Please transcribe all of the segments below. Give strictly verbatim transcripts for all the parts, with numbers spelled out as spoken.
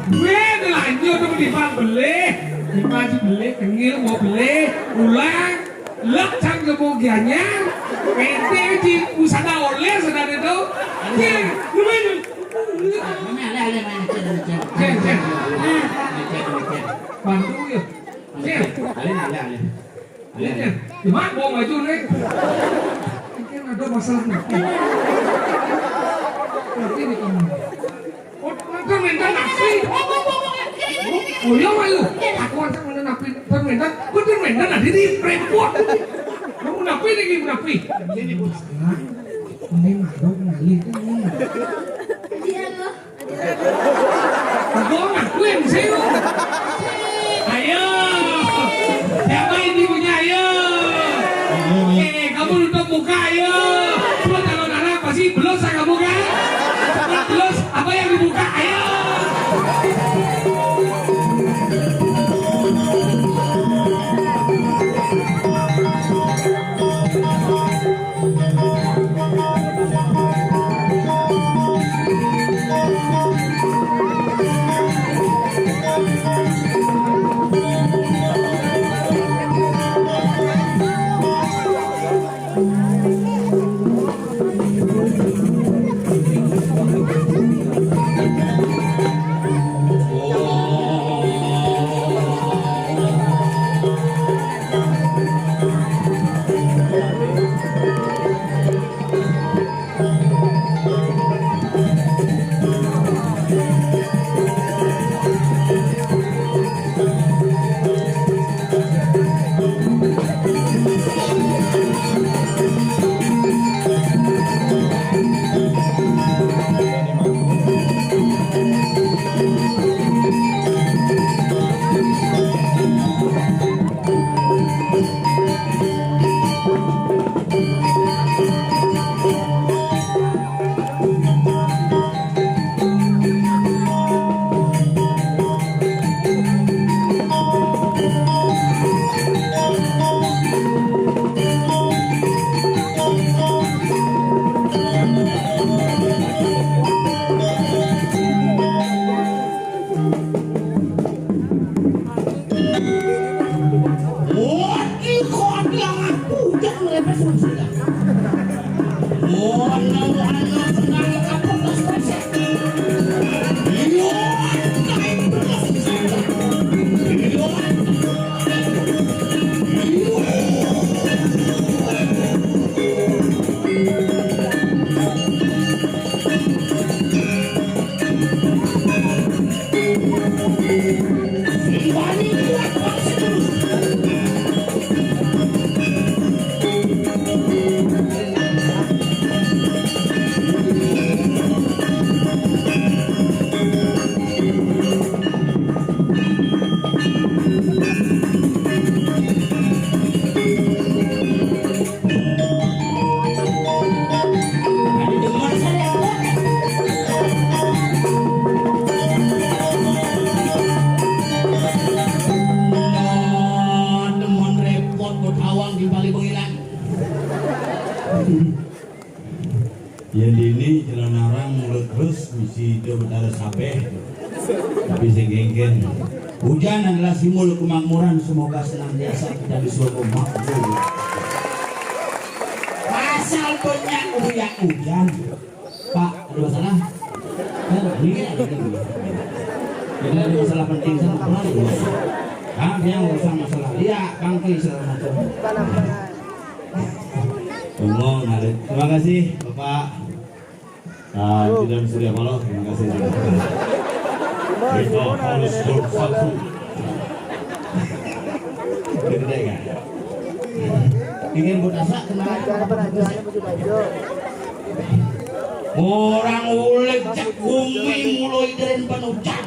Wéh, lanjut dong, di bang beli. Di bang beli, tengil mau beli, ulang. Lek can kebo gianyar, ente ci usada oleh, sadar itu. Cil, lu main. Cil, cil. Bantu ya. Cil. Cil. Cil. Cuma bawa baju nih. Mungkin ada masalah nanti. Nanti di kamar. Oh, kan minta napi. Oh, iya, malu. Aku aja minta napi. Kan minta, kan minta nanti di repot. Kamu napi lagi, napi. Ini bos. Ini malu, ngalih. Iya, loh. Aku ngakuin sih, lu. Ayo. Siapa ini punya? Ayo. Oke, kamu nutup muka, ayo. Coba kalau Nara pasti belum saya buka. Belum, apa yang dibuka? Ayo. Demen repot, buat awang di Bali Bengilan. Ya, dini celana orang mulut terus misi do betara sabeh. Tapi sing kengken, hujan adalah simbol kemakmuran. Semoga senantiasa kita disuruh makmur. Asal banyak uyak hujan. Pak, ada masalah? Ya, ini ada. Ini ada masalah penting sama apa? Kan dia urusan masalah dia, bangke segala macam. Ngomong, ada. Terima kasih, Bapak. Ah, Bidan Surya Paloh, terima kasih. Kita harus bersatu. Gede kan? Ingin berasa kenal. Orang ulik cek bumi mulai dari penucan.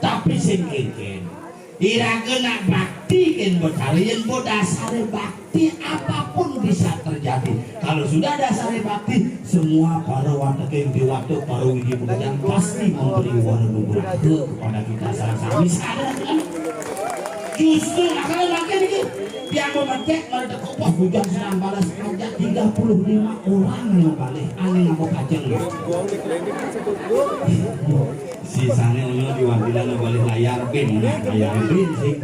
Tapi sing kengken, iraga nak bakti kén Betari, yén bo dasaré bakti, apapun bisa terjadi. Kalau sudah dasaré bakti, semua para wateking déwata, para widi mulia pasti memberi wara nugraha kepada kita sareng sami. Sadar, kan? Justru nah, kalau makin ini, dia mau ngecek, mau teko pos, hujan serang balas aja tiga puluh lima orang yang balik, aneh nggak mau pajang ya. Sisanya ono di wakilan balik layar bin, nah, layar bin sih.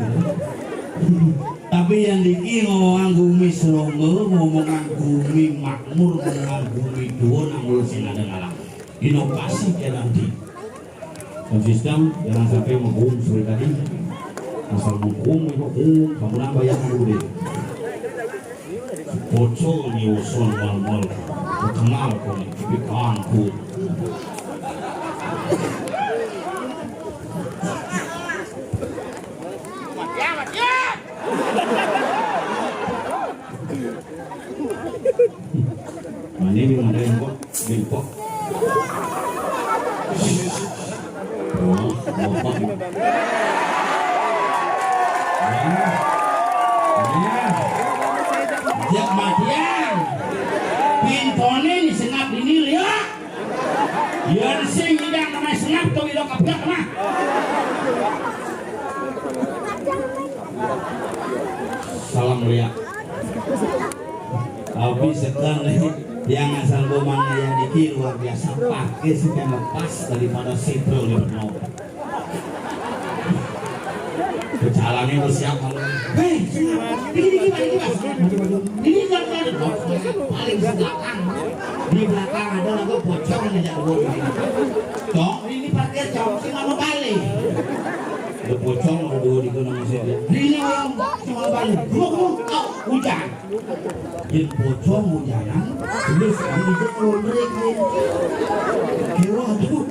Tapi yang diki ngomongan gumi seronggo, ngomongan gumi makmur, ngomongan gumi duo, nang mulu sing ada ngalang. Inovasi ya nanti. Konsisten, jangan sampai menghukum seperti tadi. Asal menghukum, menghukum, kamu nambah yang dulu deh. Bocor ni usul mal-mal. Kenal kau ni, tapi kangkut. Mana ni ada yang kok? Bengkok. Oh, bengkok. Ya. Ya. Jak matian. Pintone ni sengap ini lihat. Yen sing nyidang kena sengap to ilo keblek mah. Salam lihat. Tapi sekarang nih, yang asal gomangnya yang dikir luar biasa, pakai sih yang lepas daripada sipro di Bernau. Kecalangnya udah siap kalau, "Hei, sini, ini, ini, ini, ini, ini, ini, ini, paling belakang, di belakang ada lagu pocong aja dulu ini. Cok, ini parkir cok, sih mau balik. Ada pocong ada dua di gunung saya. Ini orang cuma balik. Kamu, kamu, kau hujan." Yen pocong hujanan, terus kami itu ngelondrek nih. Kira tuh.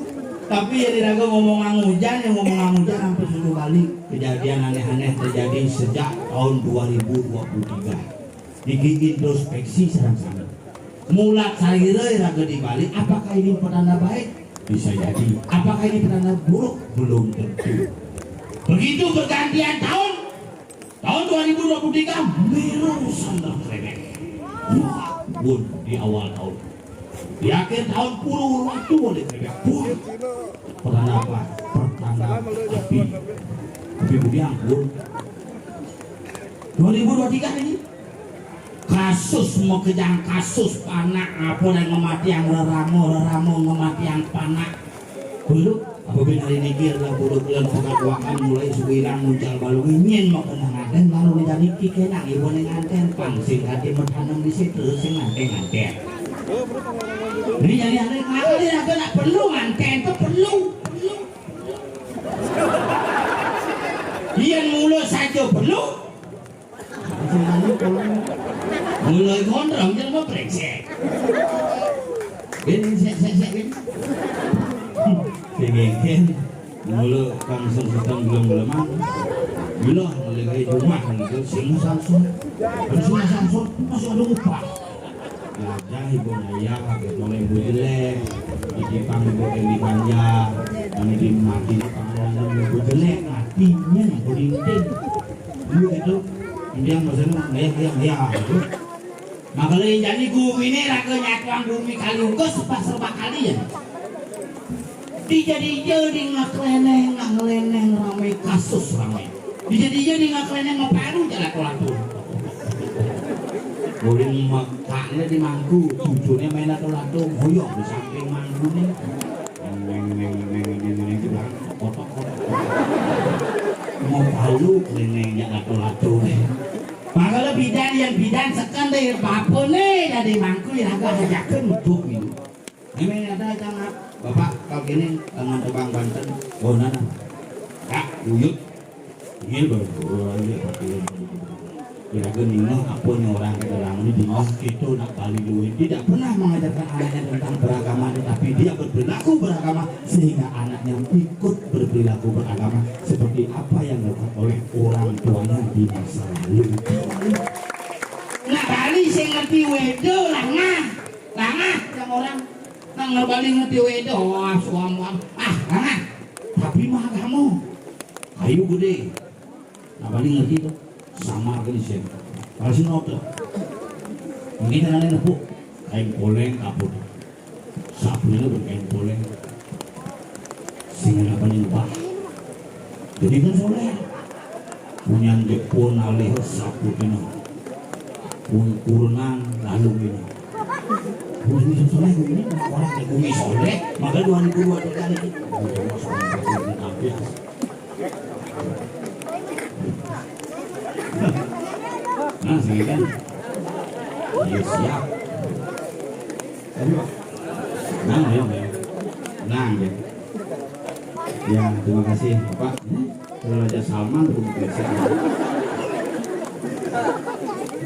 Tapi ya diraga ngomong hujan, yang ngomong hujan hampir satu kali kejadian aneh-aneh terjadi sejak tahun dua ribu dua puluh tiga. Diki introspeksi sareng sami. Mulat salira raga di Bali, apakah ini pertanda baik? Bisa jadi. Apakah ini pertanda buruk? Belum tentu. Begitu bergantian tahun, tahun dua ribu dua puluh tiga, miru sandal kredek. Wah, pun di awal tahun. Di akhir tahun puluh waktu boleh kredek. Pun. Pertanda apa? Pertanda api. Api budi ampun. Dua ribu dua tiga ini. Kasus makejang kasus panak apa dan ngematiang reramo, reramo ngematiang panak. Dulu, apabila hari niki adalah bodoh bulan pengakuan mulai suwilang muncul balung ingin mau kena ngaden lalu menjadi kiki nang ibu ning nganten pang sing kati metanem di situ sing nganten nganten. Ini jadi ada ngaden ada nak perlu nganten tu perlu. Iya mulu saja perlu. Mulai gondrong jelema brengsek. Ini sik sik sik ini. Sing ngengken. Mulu kang sing sedang belum belum. Bilo mulai dari rumah gitu sing Samsung. Terus sing Samsung masih ada upah. Wajah ibu ngayah, gitu, mulai ibu jelek. Di Jepang ibu kayak di Banjar. Yang di mati panganan ibu jelek, matinya ibu rinting. Iya gitu. Dia maksudnya ngayah ngayah ngayah gitu. Makanya jadi guru ini raga nyatuan bumi kali ungkus pas serba kali ya. Dijadi-jadi ngakleneng ngakleneng rame kasus rame. Dijadi-jadi ngakleneng ngeparu jalan tuh. Ulin mekaknya di mangku, tujuannya main lato-lato, hoyong di samping mangku nih. Neng neng neng neng neng neng itu kan kotok kotok. Mau palu neng neng jak lato-lato nih. Makanya bidan yang bidan sekan deh, apa nih dari mangku yang agak ajakan untuk ini. Ini ada aja nggak, Bapak, kalau gini, tangan tebang Banten, oh, nana. Ya, uyut. Ini baru, oh, iya, pakai ini. Kira-kira nih, mah, apa nih orang ke dalam ini, bingung gitu, nak balik dulu. Tidak pernah mengajarkan anaknya tentang beragama, tetapi dia berperilaku beragama, sehingga anaknya ikut berperilaku beragama seperti apa yang dilakukan oleh orang tuanya di masa lalu. Nak balik, saya ngerti, wedo, lah, nah. Tangah yang orang nang ngerbali ngerti wedo, wah, suam-suam. Ah, tangah. Tapi mah kamu kayu gede. Nah, bali ngerti tuh. Sama ke di sini. Kalau si noto. Mungkin tangannya nepuk. Kain poleng kaput. Sapunya tuh kain poleng. Sehingga apa nih, Pak? Jadi kan soleh. Punyan Jepun alih saputih. Pun kurenan lalu ini. Bumi Soleh ini, orang ke Bumi Soleh, maka dua ribu dua puluh tiga ini. Nah, saya kan. Ya, siap. Tadi, Pak. Nah, ya, ya. Nah, ya. Ya, terima kasih, Bapak. Kalau Raja Salman tuh biasa.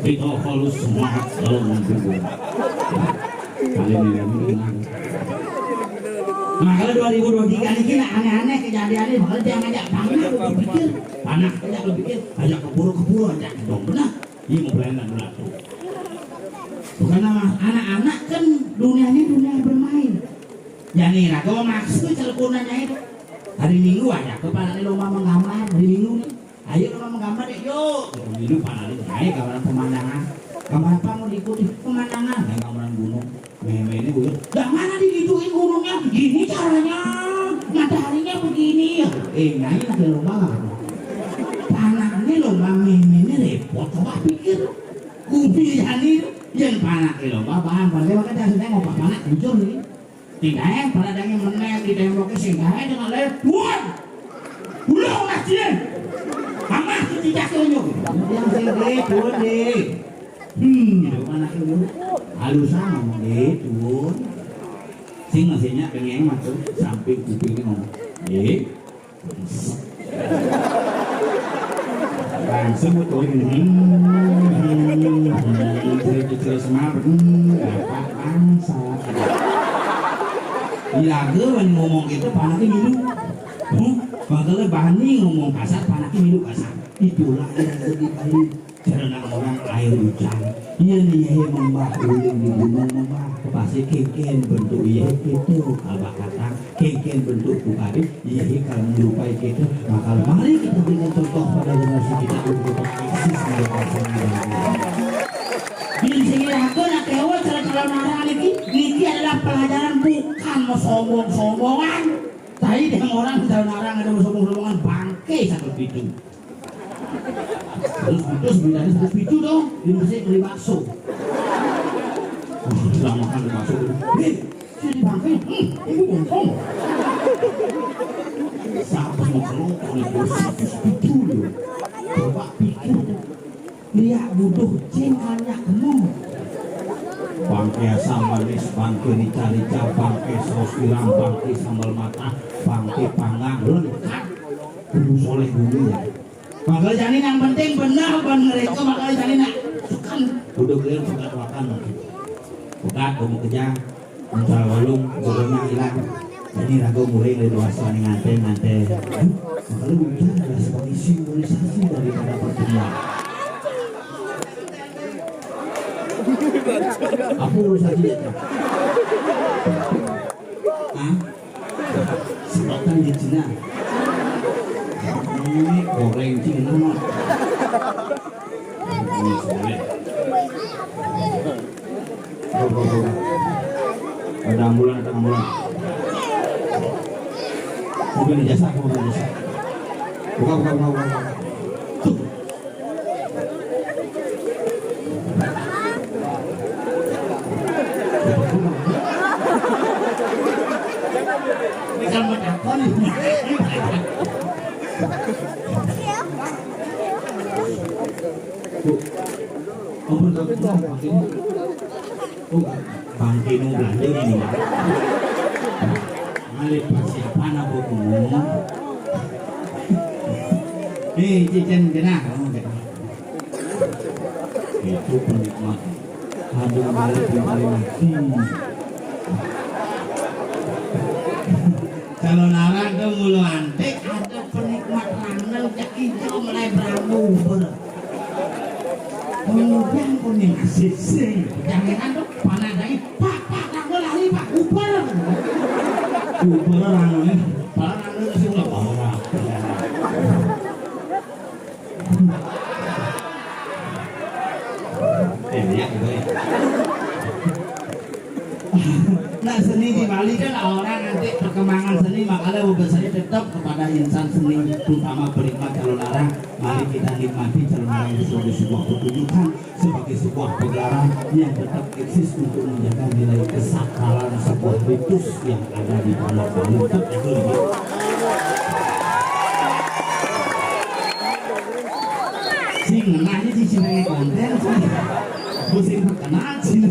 Kita harus semangat kalau mendukung. Kali ini, ini, ini. Nah, kalau dua ribu dua puluh tiga ini, aneh-aneh kejadiannya, makanya dia ngajak panak, aku pikir, panak aja, aku pikir, ajak ke pura, ke pura, ajak ke dong, benar. Iya, mau berani, benar tuh. Bukan nama anak-anak kan, dunianya dunia bermain. Ya nih, nah, kalau maksud teleponannya itu, hari Minggu aja, kepala ini lomba menggambar, hari Minggu nih. Ayo, lomba menggambar deh, yuk. Gitu, Minggu, Pak Nali, naik gambaran pemandangan. Gambar apa mau diikuti? Pemandangan, dan gambaran gunung. Meme ini gue, yang mana digituin gunungnya? Gini caranya, mataharinya begini. Ya, eh, nah, ini lagi lomba apa? Panaknya lomba, meme ini repot, coba pikir. Kupi yani, yang panaknya lomba, bang, pada waktu saya mau panak, jujur nih. Tidak, pada daging menem di temboknya sing gawe dengan lewat. Tuan! Ulang lah, Cien! Amah, ketidak tunjuk. Yang sing gawe, tuan deh. Hmm, gitu, mana tuh? Halusan ngomong gitu, tuan. Sing maksudnya pengen masuk sampai kupingnya ngomong. Eh, langsung betul ini. Hmm, hmm, hmm, kecil semar. Hmm, apa bangsa. Iya, gue ngomong gitu, panaknya milu. Hmm, makanya bani ngomong kasar, panaknya milu kasar. Itulah yang terjadi. Karena orang air hujan. Iya nih, iya, membah, ulin di gunung membah. Pasti kengken bentuk iya itu, kalau kata kengken bentuk bukari, iya, iya, kalau menyerupai kita. Maka mari kita berikan contoh pada generasi kita untuk kita eksis mereka sendiri. Di sini aku nak kewat cara-cara narang ini, ini adalah pelajaran bukan mau sombong-sombongan. Tapi dengan orang cara narang ada mau sombong-sombongan, bangke satu pintu. Terus putus bedanya satu pintu dong, di masjid beli bakso. Wah, kita makan di bakso. Hei, saya di bangke, hmm, ibu bongkong. Siapa mau kalau kalau itu satu pintu loh. Coba pikir. Lihat buduh cing hanya kemu. Bangke asam manis, bangke rica-rica, bangke saus tiram, bangke sambal mata, bangke panggang, lengkap. Kudu soleh dulu ya. Makanya jani yang penting benar, benar itu makanya jani nak sukan. Udah kalian pegat wakan. Pegat, kamu kejar. Mencari walung, bodohnya hilang. Jani ragu mulai dari dewasa nih nganten, nganten. Makanya hujan adalah sebagai simbolisasi daripada pertemuan. Apa urusan dia? Hah? Sedotan di Cina. Ini goreng Cina mah. Ini soleh. Ada ambulan, ada ambulan. Mobil jasa, mobil jasa. Buka, buka, buka, buka, buka. Tuh. Ini kan menakon. Bu, ampun, ampun, ampun. Oh, bangke nu belanja ini. Ngalih persiapan apa kumu? Eh, cicen genah, kamu genah. Itu penikmat. Aduh, ngalih paling mati. Kalau narang tuh mulu antik, ada penikmat randel, cek hijau mulai beramu, bener. Kemudian kuning asik sih. Jangan tuh panah dari, "Pak, Pak, aku lari, Pak, Uber." Uber anu nih, para anu sih udah bawa. Eh, ya, gitu ya. Nah, seni di Bali kan orang nanti Perkembangan seni makanya berbesarnya tetap kepada insan seni, terutama penikmat calonarang. Mari kita nikmati calonarang itu sebagai sebuah pertunjukan, sebagai sebuah pegelaran yang tetap eksis untuk menjaga nilai kesakralan sebuah ritus yang ada di Pondok Bambu. Tetap itu lagi. Sing nanya sih, sing nanya konten sih. Musim terkenal sih.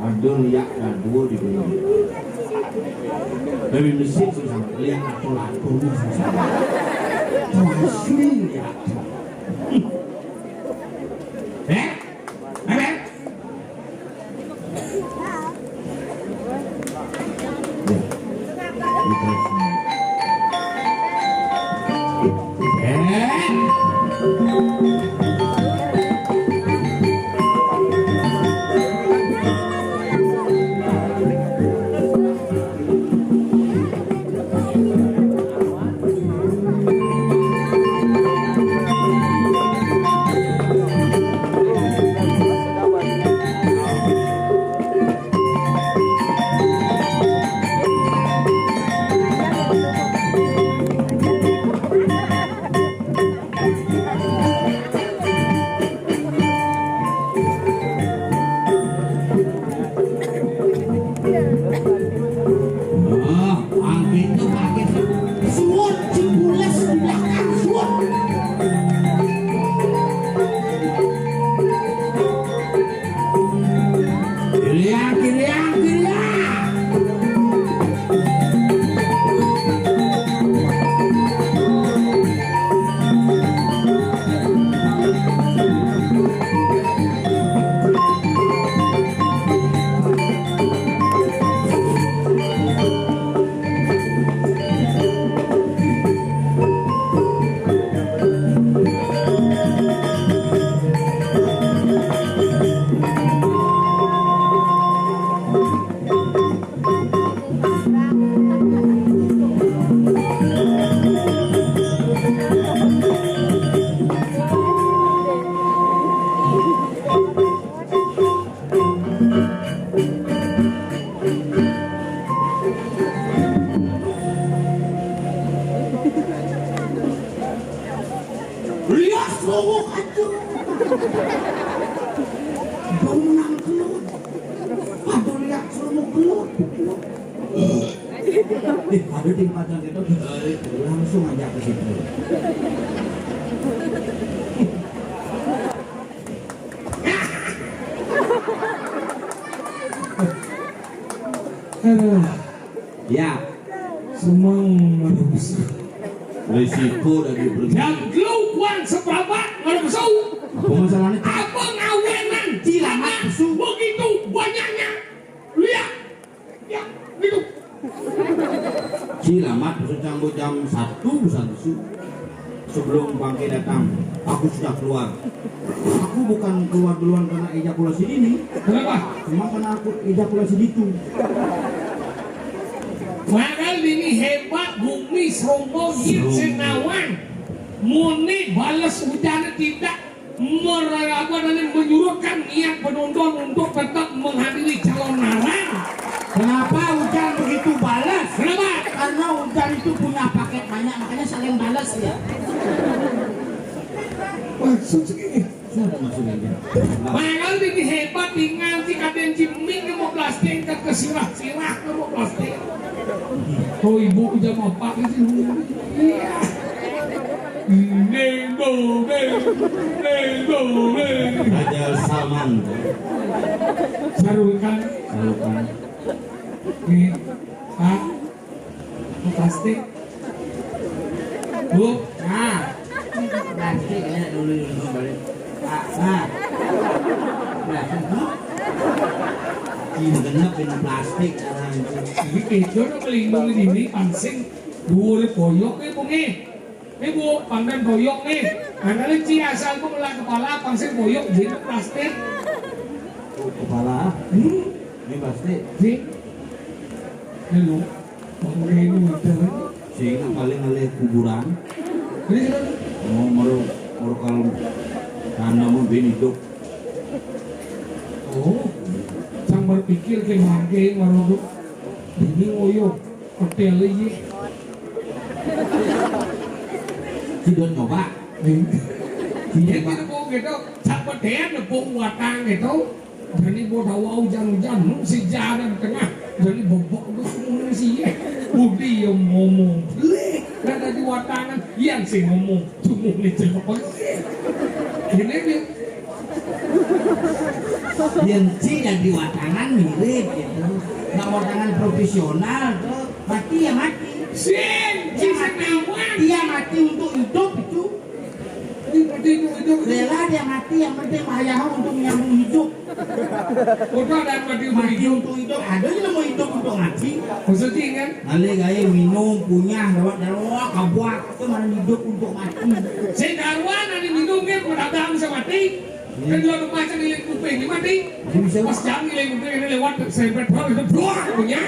Aduh, lihat ada dua di dunia. Dari mesin susah, lihat atur-aturnya susah. Asli lihat. Eh? Ada? Oh, angin tuh pakai suut, cipules di belakang, suut. Kiriang, kiriang, kiriang. Lias lowok aja. Bau menang kelut. Aduh, lihat selumuk kelut. Eh, ada di pacar itu, eh, langsung aja ke situ. Aduh. Ya. Semang merusak. Risiko dari berhenti. Yang lu kuat seberapa merusak. Apa masalahnya? Apa ngawenan? Cilamat, begitu banyaknya. Lihat. Ya, gitu. Cilamat, bisa canggo jam satu, bisa susu. Sebelum bangke datang, aku sudah keluar. Aku bukan keluar duluan karena ejakulasi dini. Kenapa? Cuma karena aku ejakulasi ditu. Padahal ini hebat, bumi, sombong, jin, senawan. Muni balas hujan tidak mer-, apa namanya, menyurutkan niat penonton untuk tetap menghadiri calonarang. Kenapa hujan begitu balas? Kenapa? Karena hujan itu punya paket banyak, makanya saling balas ya. Maksud segini. Siapa maksudnya? Padahal ini hebat, tinggal si kadén ciming mau plastik, ke sirah-sirah mau plastik. Oh, ibu jam empat itu. Iya. Neng dong, neng, neng dong, neng. Raja Salman. Sarukan. Sarukan. Nih, Pak. Plastik. Bu, nah. Plastik ya, dulu, dulu balik. Pak, nah. Plastik, Bu. Ini genep ini plastik, caranya. Ini kejo, udah melindungi diri, pangsing. Dua koyok nih, Bu, nih. Nih, Bu, pangdén boyok nih. Nah, dari ci asal, Bu, ngelah kepala, pangsing boyok, jadi plastik. Oh, kepala. Hmm. Ini plastik. Sih. Ini, Bu. Pakai ini, Bu. Sing paling ngalih kuburan. Jadi, oh, meru, meru kalau tanam ini hidup. Oh, sang berpikir ke mangke, meru. Ini ngoyo, hotel ini. Sudah nyoba? Ini mau gitu, sang pedean nepuk watang gitu. Jadi bodoh wau hujan-hujan, nu si jalan tengah. Jadi bobok itu semua si ye. Budi yang ngomong. Leh, kada di watangan. Yang si ngomong. Sungguh ni cewek. Ini ni. Yang si jadi watangan mirip gitu. Nah, watangan profesional tuh. Mati ya mati. Sin, dia mati. Dia mati untuk hidup itu. Rela dia mati, yang penting wayah untuk nyambung hidup. Udah ada mati untuk hidup. Mati untuk hidup, ada juga mau hidup untuk mati. Maksudnya kan? Ngalih gaya minum, punya, lewat dalam, wah, kabuat. Itu mana hidup untuk mati. Saya karuan ada minum kan, pada bisa mati. Kan dua tempat yang ngiling kuping, ini mati. Bisa. Pas jam ngiling kuping, ini lewat, saya petrol, itu doang punya.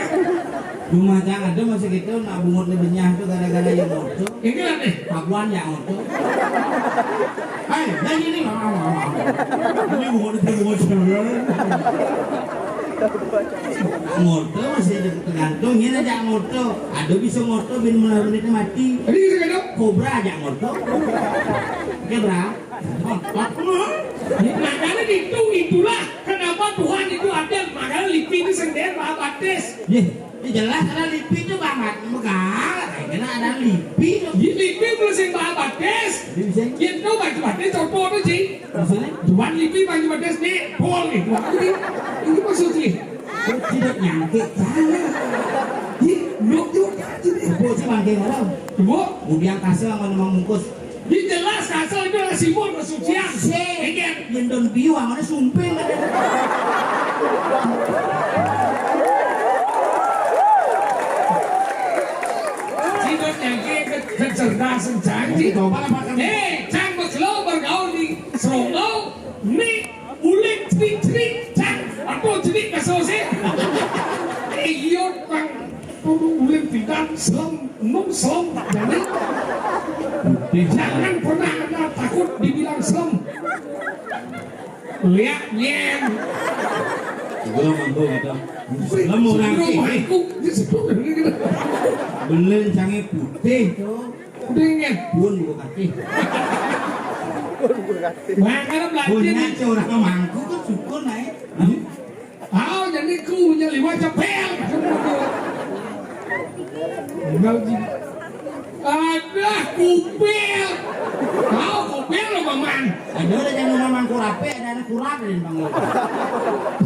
Rumah cang ada masih gitu, nak bungut ni benyah tu gara-gara yang motor. Ini lah ni. Kabuan ya motor. Hai, lagi ni. Ini bungut ni bungut sebenarnya. Motor masih tergantung, ini aja motor. Ada bisa motor bin menit mati. Ini kita kena. Kobra aja motor. Kobra. Makanya itu, itulah kenapa Tuhan itu ada. Makanya lipi itu sendiri batis. Yeh. Ini jelas ada lipi itu banget. Megal, kayaknya ada lipi itu. Di lipi belum sing batis. Bisa. Gitu baca batis, coba apa sih? Maksudnya? Cuman lipi baca batis nih, pol nih. Wah, ini, ini maksudnya. Tidak nyangkut. Di, lu tuh, apa sih bangke orang? Bu? Kemudian kasih sama nama mungkus. Di jelas kasar itu adalah simbol kesucian. Sih. Iya. Yang daun biu, mana sumping. Sibuk nyangke ke, kecerdasan janji. Coba lah, Pak. Eh, cang bergaul, bergaul di Serongau, ni uling cerik-cerik, cang, apa cerik kasar sih? Eh, iya, Bang. Turu ulin pindan, selem, nung selem, jadi jangan pernah Anda takut dibilang selem. Lihat, nyen. Gua mampu kata. Selem orang sih. Aku, dia sebut ini gitu. Belen cange putih tuh. Udah, nyen. Pun buku kaki. Makanya belajar. Punya nih. Orang mangku kan syukur naik. Hah? Ah, jadi kunya liwat cepel. Enggak, Ji. Ada kupil. Tahu kupil lo, Maman? Ada, ada yang rumah mangkurape, ada anak kurap dari Bang.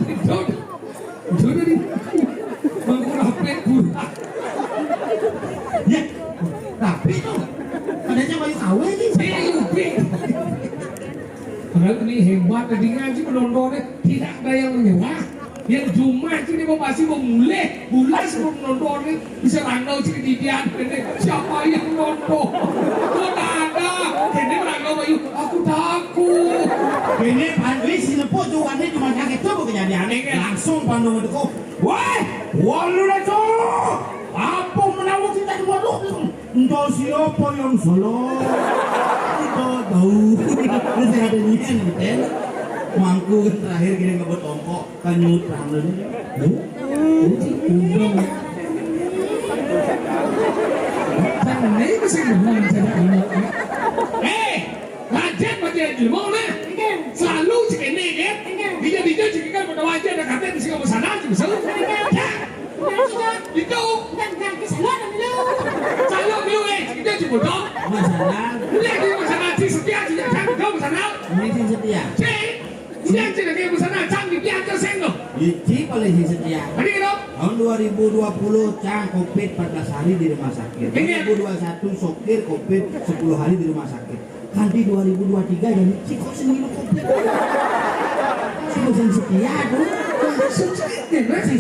Itu, itu dari mangkurape kurap. Ya, tapi itu adanya bayu kawe nih. Saya lupa. Padahal ini hebat, tadi ngaji penontonnya tidak ada yang menyerah. Yang Jumat ini mau pasti mau mulai, bulas mau penontonnya bisa randau cek didian ini. Siapa yang nonton? Kok tak ada? Ini randau bayu, aku takut. Ini Pak Dwi si nepuk tuh, ini cuma kaget tuh kejadiannya. Iya. Langsung pandung itu, woi, walu lah tuh. Apa menawar kita di waduh? Entah siapa yang salah. Kita tahu. Terus ada nyen, gitu ya. Mangku kan terakhir gini ngebut ongkok, kan nyut rame. Huh? Huh? Undang. Kan ini masih ngomong, saya tak ngomong. Eh, raja pakai ilmu, nah. Selalu cek ini, kan? Dia, dia cek kan pada wajah, ada kata di sini sama sana, cek sana. Ya. Itu. Nang, nang, ke sana, nang, dulu. Sana, dulu, eh. Itu, Cik Bodoh. Masalah. Udah, di masalah, Cik Setia, Cik Setia, Cik Setia. Ini Cik Setia. Cik. Udah, Cik, lagi masalah, Cang, di Pian, ke Seng, loh. Ini Cik paling Cik Setia. Tadi, loh. Tahun dua ribu dua puluh, Cang, covid empat belas hari di rumah sakit. Iya. Dua ribu dua puluh satu, Sokir, covid sepuluh hari di rumah sakit. Nanti dua ribu dua tiga jadi ciko sendiri kopi. Ciko sing setia tuh. Sing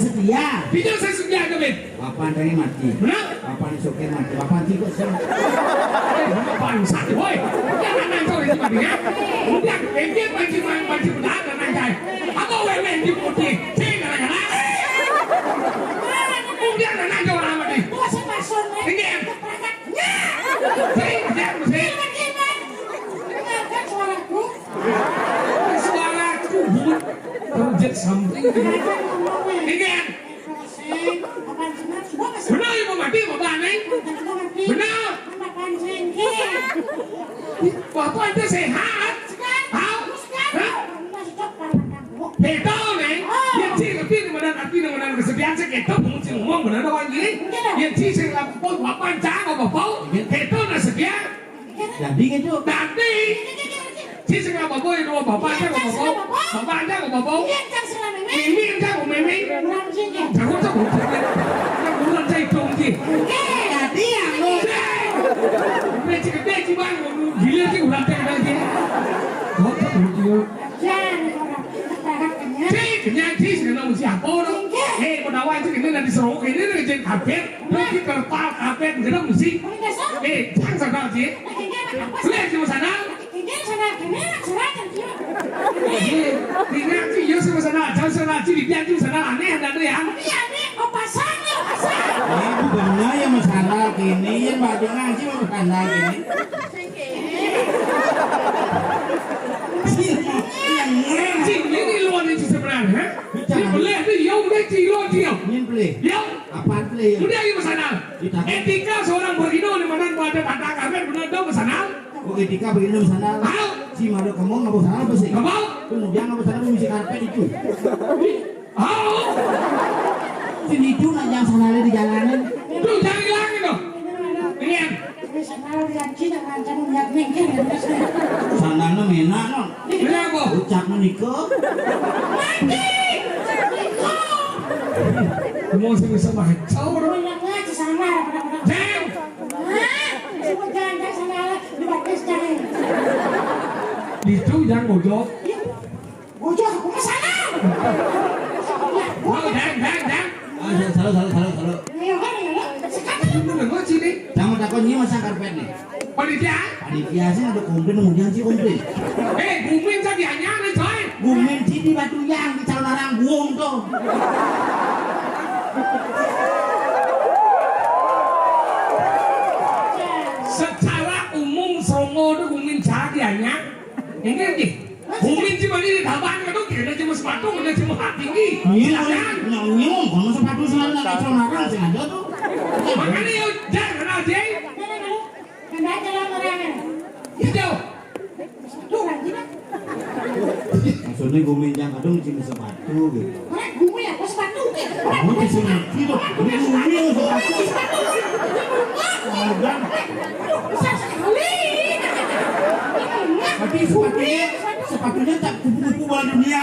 setia. Bisa saya setia aja, Ben. Bapak tadi mati. Benar? Bapak ini sopir mati. Bapak ciko sing. Bangsat, woi. Jangan nangkau di tempat dia. Udah, dia panci, panci benar, dan nangkai. Apa wewe di putih? Sing, nangkai. Udah, nangkai orang mati. Ini. Sing, sing, sing. Something. Ingat. Benar, ibu mati, bapak nih. Benar. Bapak itu sehat. Hah? Hah? Kéto né, yén cing ngerti né, madan arti né, madan kesedihan sing kéto, mung sing ngomong bener apa nggih? Yén cing sing lakukan bapak cang apa bau, kéto né sedia. Jadi gitu. Dadi. Cing sing apa bau, yén bapak cang apa bau? Bapak cang apa bau? Mimi cang apa mimi? Jangan cang apa? Kan bulan saya dong, Ci. Dadi ya, Bu. Cing gedé, Ci, Bang. Gila, Ci, udah teh, Ci. Kok, kok, kok, Ci, kenyang, Ci, sing kenal mesti apa, no? Eh, padahal, Ci, ini nanti seru, ini nanti jadi karpet. Lagi terpal karpet, jadi mesti. Eh, jangan sadar, Ci. Lihat, Ci, sana. Iya, Ci, iya, sing masalah, jauh sana, Ci, di Ci, sana, aneh, ada tuh ya. Iya, aneh, opasan, opasan. Ini bukannya yang masalah gini, yang baca ngaji masalah gini. Cing, ini luar biasa sebenarnya, ha? Ini boleh, ini yang boleh, Ci, luar, Ci, ya. Ini boleh. Ya. Apaan boleh, ya? Udah, ini masalah. Etika seorang berino di mana ada tata karpet, benar dong, masalah. Oh, etika begitu sana. Tahu? Si Mado kamu nggak bosan apa sih? Nggak mau. Kemudian nggak bosan apa misi karpet itu. Oh. Sini itu nak yang sana di jalanan. Tuh, jangan hilangin dong. Iya. Terus sana lihat Cina, macam lihat mengkir, ya, terus. Sana no mena no. Kenapa? Ucap menikah. Mati. Mau sama-sama kacau. Orang yang ngaji sana, pada-pada. Jang. Hah? Sebut jangan, jangan sana, di batis jangan. Itu yang bojok. Iya. Bojok, aku mah sana. Oh, jang, jang, jang. Ah, salah, salah, salah, salah. Ayo, ayo, ayo. Sekarang. Itu bener banget sih, nih. Sama takon ini masang karpet nih. Panitia? Panitia sih ada komplain, kemudian sih komplain. Eh, gumin saya dianyar nih, coy. Gumin sih di Batu Yang, di calon orang buong tuh. Secara umum, Songo tuh gumin saya dianyar. Ini nih, gumin cuma ini di taban, kan tuh, kira cuma sepatu, kira cuma hak tinggi. Iya, jangan. Nyong, nyong, kalau sepatu sih ada di calon orang, sengaja tuh. Makanya, ya, jangan, Jay. Hijau. Maksudnya gumin yang kadung cuma sepatu gitu. Orang gumin apa sepatu gitu? Kamu di sini gitu. Ini gumin yang sepatu. Kemudian besar sekali. Tapi sepatunya, sepatunya tak kupu-kupu bola dunia.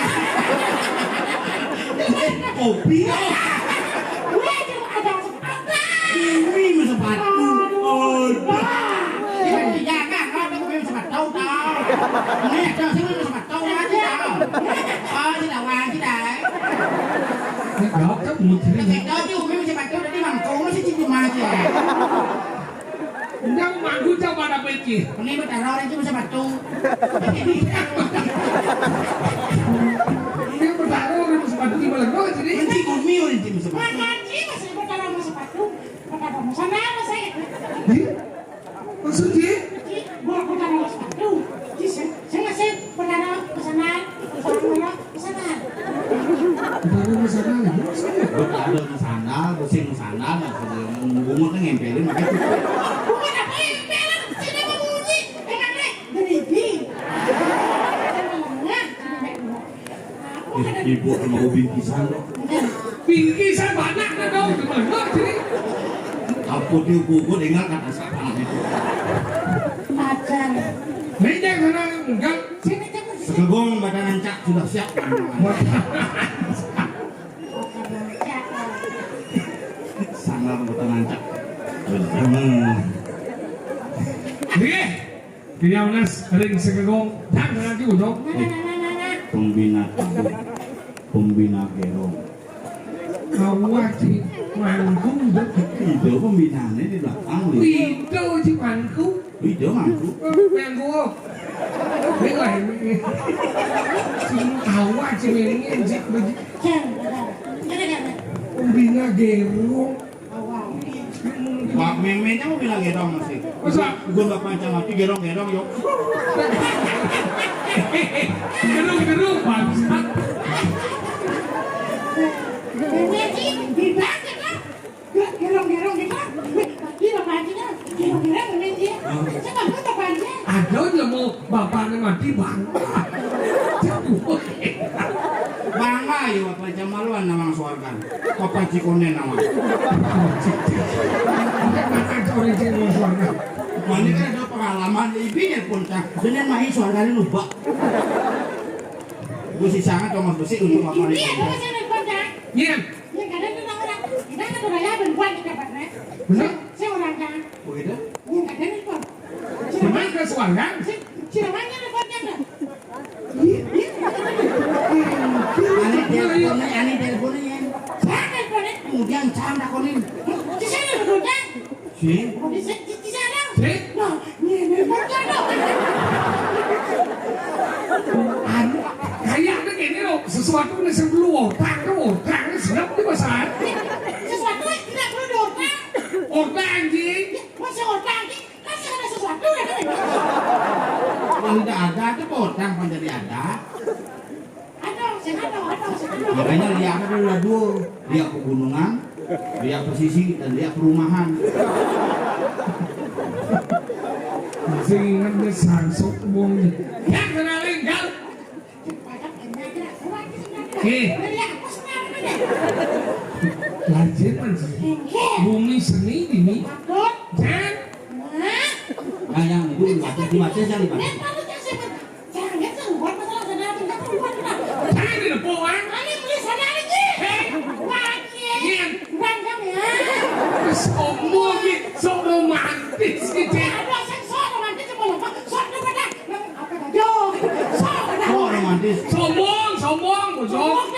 Eh, kopi. Gue cuma ada Umi masuk batu. Aduh. Iya, kan? Ada umi masuk batu, tau. Ini ada sih umi masuk batu, ya, sih, tau. Oh, sih, tau, sih, tau. Ini jawab kan, Umi, sih. Kita tahu sih, umi masuk batu, tadi mangkung, masih cincin aja. Enggak, mangkung, coba ada peci. Ini bertaruh, ini masuk batu. Ini bertaruh, ini masuk batu, gimana? Kok jadi? Nanti umi, nanti masuk batu. Ngaji masih bertaruh, masuk batu. Pertama, sana apa saya? Di? Maksudnya? Di, gua, gua tanya Mas Pandu. Di, saya, saya ngasih pertama pesanan, pesanan, pesanan. Pertama pesanan, ya? Maksudnya? Gua ada pesanan, pusing pesanan, maksudnya bungut ngempelin, makanya. Bukan apa yang ngempelin, sini mau bunyi, emang nih, beribi. Emang lengah, sampai gua. Eh, ibu sama ubin pisan kok. Bingkisan banyak na dong, gimana sih? Ampun, dia gugur, ingat kata siapa namanya? Pacar. Meja sana, enggak. Sini, sini, sini. Segegong badan ancak sudah siap. Sana badan ancak. Bener. Iya. Kiyaunas ring Segegong, jangan lagi, Ucok. Eh, pembina gedung, pembina gerong. Kau wajib manggung, Dok. Itu pembinaannya di belakang, Wi. Itu wajib manggung. Itu manggung. Manggung. Ini lah ini. Sing tawa, sing ini, sing beji-, pembina gerong. Pak memenya mau bilang gedong masih. Masa? Gua nggak panjang hati gedong-gedong, yuk. Gerung-gerung, bangsat. Ayo, apa jam maluan nawang suargan? Apa cikonen nawang? Ada orang cikonen nawang suargan. Mana kan ada pengalaman, ibi nelpon, Cang. Dengan mahi suargan ini lupa. Gue sih sangat, Thomas, besi untuk apa? Iya, nelpon, Cang. Iya. Iya, kadang tuh orang, kita kan udah ya, perempuan kita, Pak, nah. Bener? Saya orang, Cang. Begitu? Iya, kadang nelpon. Cuma ke suargan? Si, si namanya nelpon, Cang, dah. Ane telepone, ane telepone yen. Siapa telepone? Kemudian Cang takonin. Di sana dulu, Cang. Si? Di sa-, di, di sana. Si? Nah, ini, ini, ini, ini. Anu, kayaknya gini loh, sesuatu nih sebelum otak tuh, otak nih siap nih, Mas. Sesuatu yang tidak perlu diotak. Otak, anjing. Ya, masih otak, anjing. Kan ada sesuatu ya, kan? Kalau tidak ada, itu potang, kan jadi ada. Ada, saya ada, ada, saya ada. Makanya lihat ada dua, lihat pegunungan, lihat pesisir, dan lihat perumahan. Sing ingat dia sangsok wong. Ya, kenalin, Gal. Eh. Lajeng, Mas. Bumi seni ini. Jan. Nah, yang itu dibaca, dibaca, jangan dibaca. Jangan dilepuk, ah. Hei. Iya. Sombong, sok romantis gitu. Ada sing sok romantis, sok romantis. Apa tadi? Sok, sok romantis. Sombong, sombong, bosok.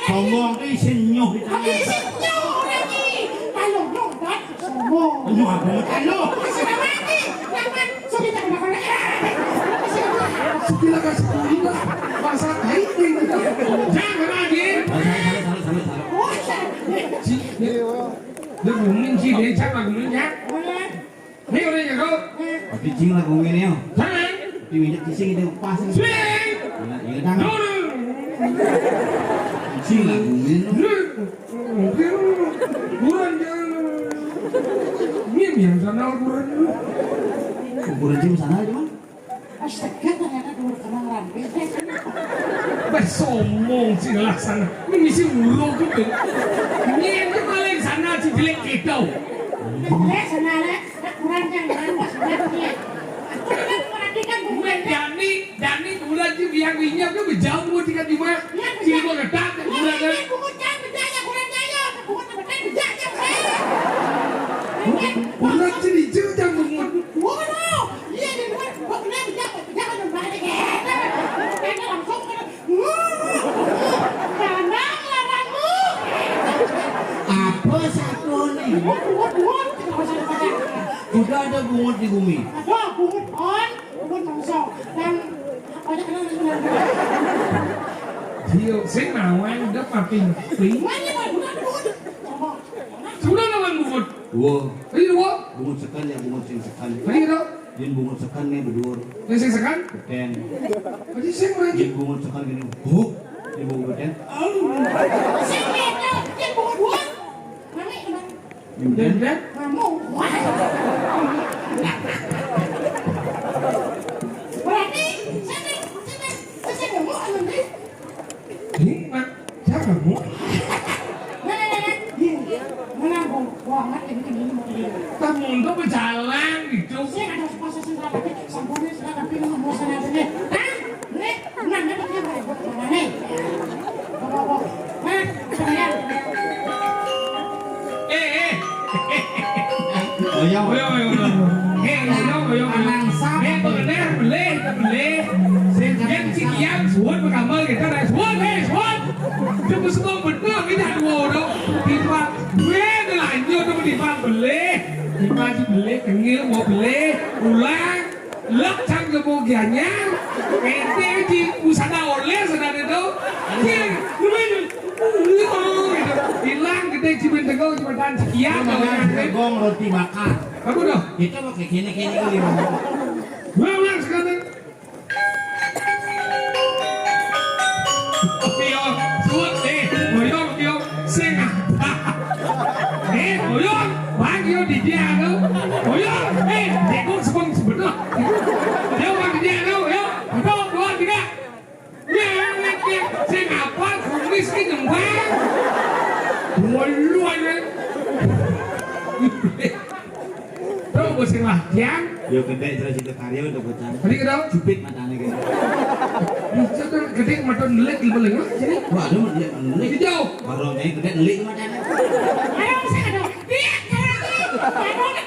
Sombong tuh isin nyuh itu. Isin nyuh lagi. Kalau nyuh, kan sombong. Nyuh apa, nyuh? Isin apa lagi? Jangan, sudah jangan makan lagi. Isin apa? Sudah kasih kulit lah. Masa baik nih. Jangan lagi. Salah, salah, salah, salah, salah. Oh, iya. Ci, ya. Dia booming, Ci, dia siapa booming, ya? Boleh. Ini udah jago. Tapi cing lah booming, yo. Jangan. Tapi minyak cicing itu pas. Cing. Nah, iya, kan? Turun. Cing lah booming. Buran jangan. Ini biar sana buran. Buran cing sana aja, Mang. Astaga, ternyata dua kenang ramping. Wah, sombong sih lah sana. Ini misi urung tuh. Ini itu paling sana si jelek itu. Jelek sana, Lek. Kurang yang kurang pas banget nih. Aku kan perhatikan bukan Dani, Dani bulan tuh yang minyak tuh berjauh buat tingkat di rumah. Iya, sini gua ngedak, bulan kan. Iya, bungut kan, beda ya, kurang jaya. Bungut apa kan, beda ya, kurang. Bulan sini jauh jauh bungut. Waduh, iya, di luar, gua kena beda, beda kan, beda kan, beda. Kayaknya langsung kena. Lanang, lanangmu. Apa satu nih? Bungut, bungut, bungut. Sudah ada bungut di bumi. Ada bungut on, bungut mangsa. Dan apa aja kenal dengan bungut? Dia sing nawang udah papi ngerti. Mana bungut, bungut? Coba. Sudah nawang bungut. Dua. Iya, dua. Bungut sekan ya, bungut sing sekan. Iya, dong. Yén bungut sekan né bedur. Yén sing sekan? Beten. Berarti sing berarti. Yén bungut sekan gini, huk. Yén bungut beten. Sing beda, yén bungut dua. Mami, teman. Yén beten? Beten? Kamu. Wah. Berarti, sing, sing, sing, sing, sing, sing, Ini, Mak, siapa, Bu? Nah, nah, nah, nah. Ini, menang, Bu. Wah, Mak, ini, ini, ini, ini. Kamu untuk berjalan gitu. Saya ada sepasang sentra, tapi samponé sentra, tapi ini mau sana aja deh. Hah? Ini, menang, ini, ini, ini, ini. Bawa, bawa. Nah, saya. Eh, eh. Oyong. Oyong, oyong, oyong. Eh, oyong, oyong, oyong. Anang sapa? Eh, bener, belih, belih. Sing, yén sing, sing. Kian suwun, pegambel kita, nah, suwun, eh, suwun. Coba semua bener, kita dua orang. Tiba, gue ngelanjut, coba tiba belih. Tiba si belih, kengil, mau belih, ulang. Lek cang kebo gianyar, ente di pusana oleh sana itu. Iya, dulu itu. Hilang gede cibin tegong cepetan sekian. Itu namanya jagung roti bakar. Apa tuh? Kita pakai kene-kene kali. Gua ulang sekarang. Tio, suwun, eh, boyong, tio, sing. Eh, boyong, bang, yo, di dia, lo. Boyong, eh, jagung sepeng sebelah. Yo, bang, di dia, lo, yo. Satu, dua, tiga. Nyelek, ya. Sing apa? Kuwi Bolu aja. Tuh, gue sing latihan. Yo, gedhe terus itu karya untuk bocah. Tadi kenapa? Jupit matane kene. Bisa tuh gedhe metu ndelik di beling sini. Waduh, ndelik, ndelik. Hijau. Baru nih gedhe ndelik matane. Ayo, bisa dong. Iya, iya, iya. Ayo, iya.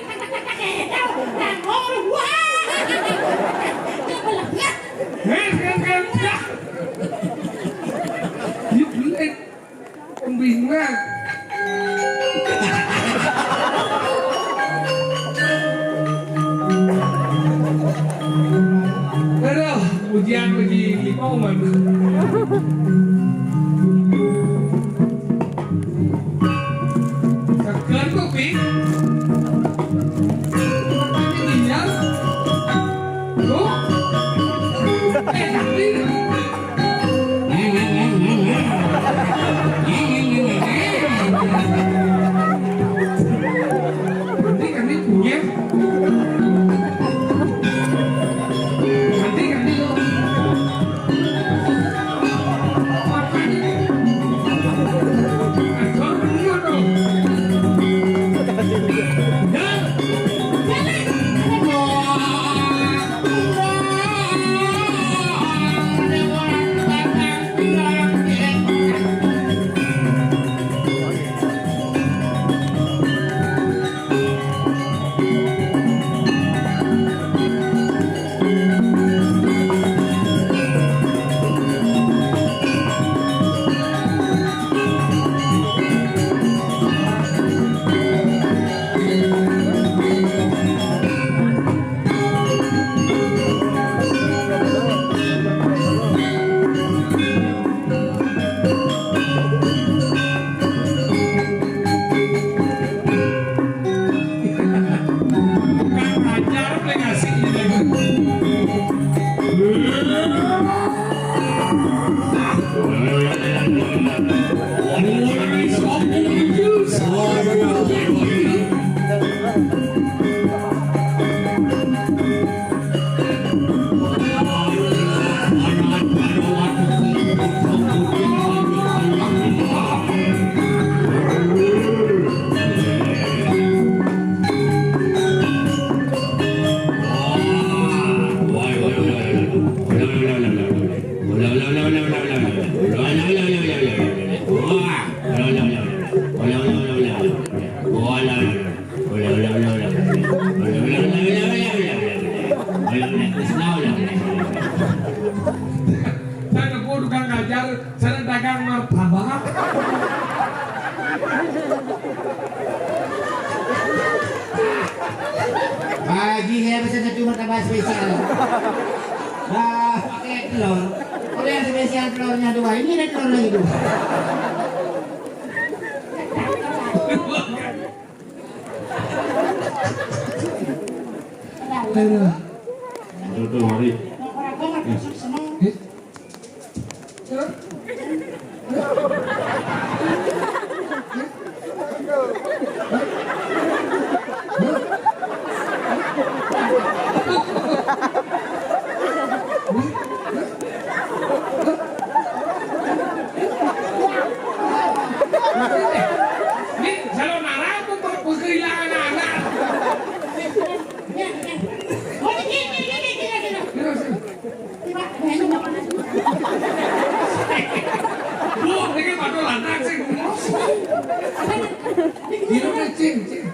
Wah. Iya, belenget. Hei, hei, hei, ya. Yuk, ndelik. Pembingungan. Aduh, ujian uji lima umat. Sekian tuh, Pi. Makanya dia. Tuh. Eh, tapi Saya nepu tukang ngajar, saya dagang martabak. Pak Haji, saya pesen satu martabak spesial. Wah, pakai telur. Kalau yang spesial telurnya dua, ini ada telur lagi dua. Aduh. Aduh, aduh, mari. Eh? Ini kalau marah aku pe-, pe-, kehilangan anak. Terus. Bu, ini pada lanang sih. Ini udah cing, cing.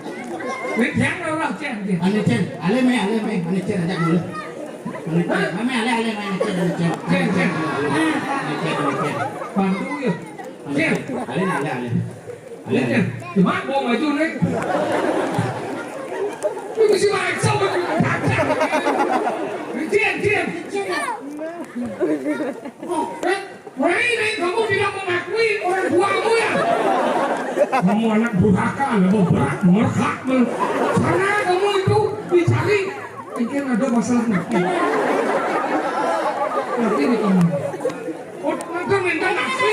Ini dia orang cing, cing. Ane cing, ale me, ale me, ane cing aja dulu. Ane cing, ame ale, ale me, ane cing, ane cing. Cing, cing. Ane cing, ane cing. Bantu ya. Ane cing, ale, ale, ale. Ale, ale. Cing, cing. Cuma bawa baju nih. Ini si Maiksa baju. Cing, cing. Oh, eh? Wah, ini kamu tidak mengakui orang tuamu ya? Kamu anak durhaka, ada berat, merekat, men-, sana kamu itu dicari. Mungkin ada masalah napi. Napi di kamu. Oh, nanti minta napi.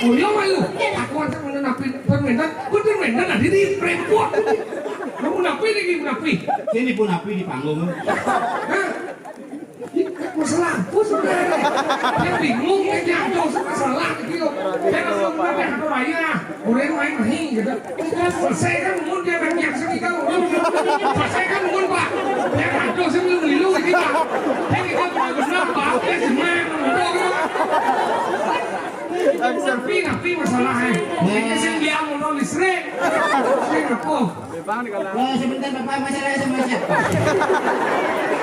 Oh, iya, malu. Aku aja minta napi, minta, minta nanti di repot. Kamu napi lagi, napi. Sini pun napi di panggung. Hah? Masalah apa sebenarnya? Dia bingung, dia jatuh, masalah gitu. Dia langsung, "Kenapa, Pak?" Orang main main gitu. Selesai kan mun dia nak nyak sini kau. Selesai kan mun, Pak. Dia kado sini ngilu ini, Pak. Dia kita benar-benar, Pak. Dia semua yang ngomong gitu. Tapi, tapi masalahnya, ini sing dia mau listrik. Sing apa? Wah, sebentar, Bapak, masalah sama siapa?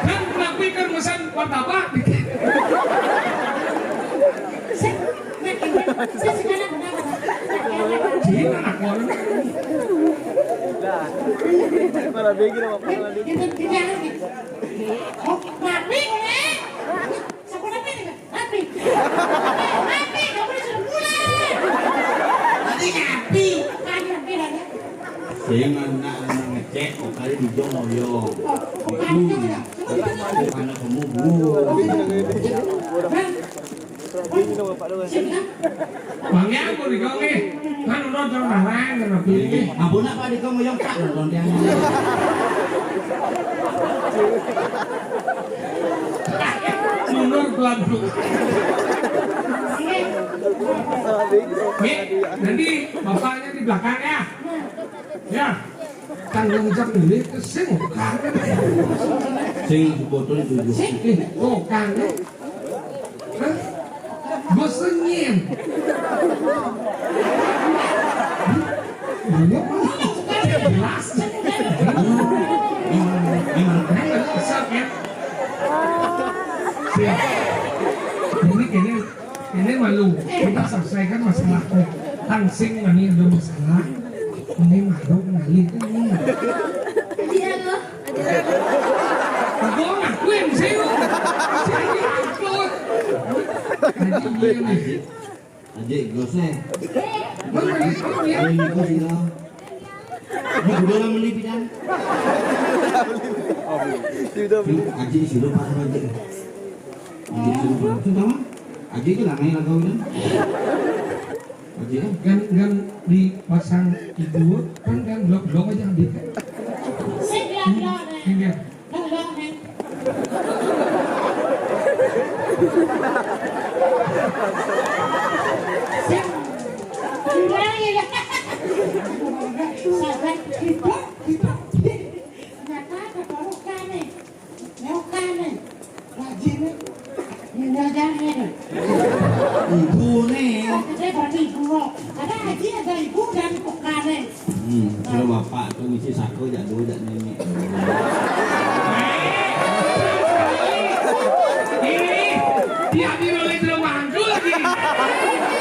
Kan tapi kan pesan martabak. Saya, saya sekarang kenapa? Cina nak ngomong. Malah bikin apa? Malah bikin. Kita, kita, oh, mati, boleh? Siapa namanya? Api. Api, kamu disuruh pulang. Tadi nyapi. Tadi nyapi, tadi. Saya nggak, nggak, nggak ngecek, kok kali di Jong Oyong. Oh, bukan itu, ya. Bukan kamu, Bu. Hah? Bang, ya, aku di kau, eh. Kan udah orang lain, kan, Abi. Ampun, apa di kau, Oyong, Pak? Nonton dia. Mundur pelan dulu. Nih, nanti bapaknya di belakang ya. Ya. Tanggung jawab ini ke sing bukan. Sing botol itu. Eh, bukan. Hah? Gue senyum. Iya, Mas. Jelas. Emang, emang, emang kesel, ya? Siap. Ini, ini, ini malu. Kita selesaikan masalahnya. Langsing ini ada masalah. Ini malu ngalih ini. Iya, loh. Aku ngakuin sih. Masih aja ngaku. Jadi, iya, nih. Aji, gosnya. Mana nih? Mana ya? Ini gos, ya. Ini udah lah, beli pidan. Ini Aji, sudah pas aja. Aji, sudah pas. Sudah, Mang? Aji itu lah, main lagu, kan? Aji, kan? Kan, kan dipasang itu, kan, kan blok-blok aja ambil, kan? Sip, ya, blok, ya. Iya. Tolong, Neng. Sabar, hidup, hidup. Nyata, kebarukan, nih. Nyokane. Wajine. Nyanyane, nih. Ibune. Oke, berarti ibu. Ada aji, ada ibu, dan tukane. Hmm, kalau bapak tuh ngisi sako jak dulu, jak nini. Ih, tiap di rumah itu mangkul lagi.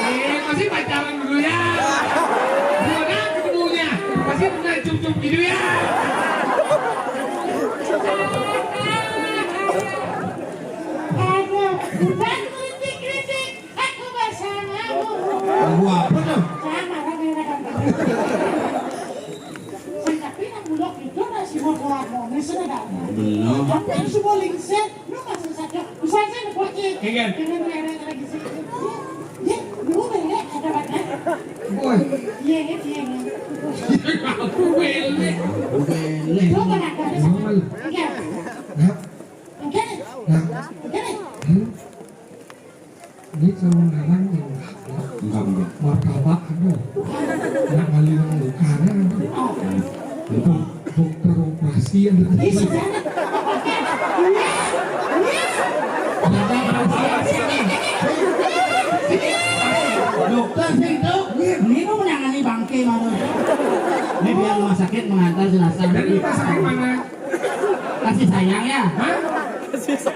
Eh, pasti pacaran dulu ya. Gimana ketemunya? Pasti pernah cup-cup gitu ya. Aduh, bukan kritik-kritik. Aku bersamamu. Lagu apa tuh? Sama, sama, sama. Sing tapi nang bulog itu nasi mau harmonis sudah dah. Belum. Tapi harus mau lingser, lu masih saja. Usah aja lu buat dia. Iya. Dengan merek lagi sih. Ya, lu merek ada banget. Woi. Iya, iya, iya, iya. Aku beli. Aku beli. Lu pernah ada sama? Iya. Nah. Oke. Nah. Oke. Hmm. Ini kalau ngarang yang enggak, enggak. Martabak ada. Nak balik nang bukan ada. Dokter operasi ada. Dokter sing tuh, ini mau menangani bangke malah. Ini biar rumah sakit mengantar jenazah. Dari rumah sakit mana? Kasih sayang ya? Hah?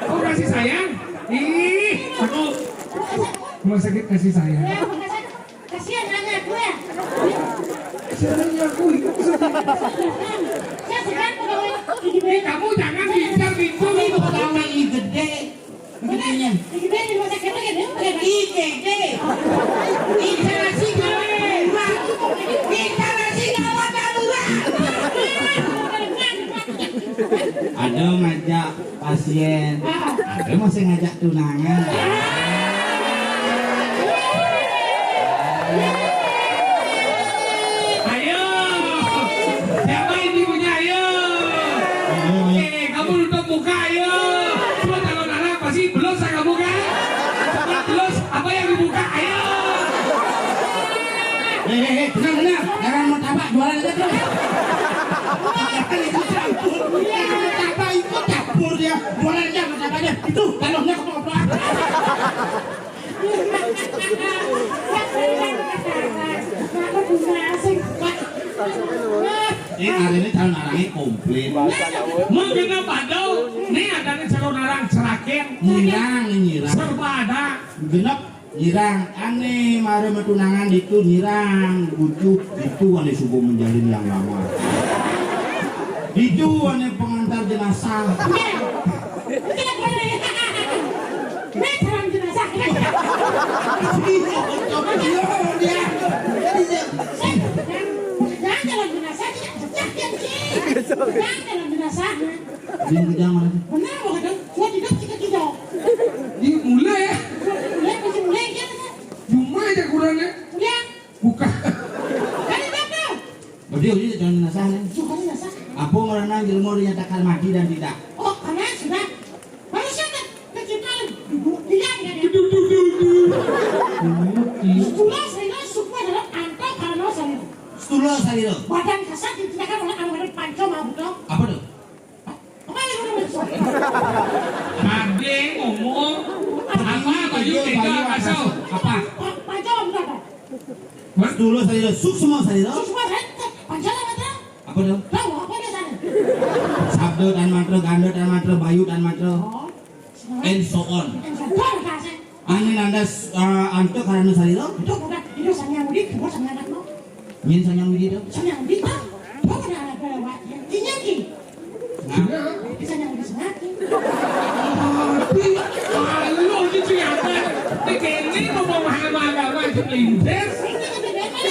Oh, kasih sayang? Ih, aku rumah sakit kasih sayang. Kasihan anak gue. Siapa yang ngakui? Saya sedang pegawai di, eh, kamu jangan bincang-bincang itu. Pegawai gede. Gedenya. Di gede di rumah sakit lagi, dia pakai I G D. Instalasi gawat darurat. Instalasi gawat darurat. Ada ngajak pasien, ada masih ngajak tunangan. Ayo, siapa ini punya? Ayo. Ayo, ayo. Eh, kamu nutup muka, ayo. Coba kalau nana pasti belum saya buka. Coba belum, apa yang dibuka? Ayo. Eh, eh, eh, tenang, tenang. Wah, ikut campur. Iya, apa ikut campur dia? Boleh aja sama siapanya. Itu tanahnya keplak-keplak. Ini hari ini calon arangnya komplit. Menggenep ada, nih ada nih calon arang, serakin. Nyirang, nyirang. Serba ada. Genep. Nyirang, ane mara matunangan ditu nyirang, ucu ditu ane subuh menjalin yang lama. Ditu ane pengantar jenazah. Ini calon jenazah. Jangan calon jenazah, jangan calon jenazah. Di gedang mana? Benar, Bang, ada. Gua tidak, kita tidak. Di mulai ya. Mulai, masih mulai, kan? Cuma aja kurangnya. Mulai. Buka. Kan tidak, Bang. Berarti udah jangan jenazah, nih. Jangan jenazah. Apa merana jelema dinyatakan mati dan tidak? Oh, karena sudah. Manusia kan keciptaan duduk, tidak, tidak, tidak. Duh, duh, duh, duh. Setelah saya suka dalam angka karena saya. Setelah saya. Badan kasar ditinggalkan oleh anggaran panco mabuk. Apa tuh? Ade ngomong apa, Bayu? Tega kasar. Apa? Sedulur salira, suksma salira. Suksma salira, panjang apa tuh? Apa tuh? Tahu apa dia sana? Sabda tan mantra, ganda tan mantra, bayu tan mantra. Oh. And so on. And so on, kasih. Ane nandas, eh, antuk karana salira. Itu bukan, itu Sang Hyang Widi, bukan Sang Hyang Atma. Nyen Sang Hyang Widi to? Sang Hyang Widi to? Apa ada, ada lewat ya? Inya ki. Nah. Bisa Sang Hyang Widi sengati. Aduh, kalau gitu ya, Teh. Nek kene mau pemahaman agama aja melindes.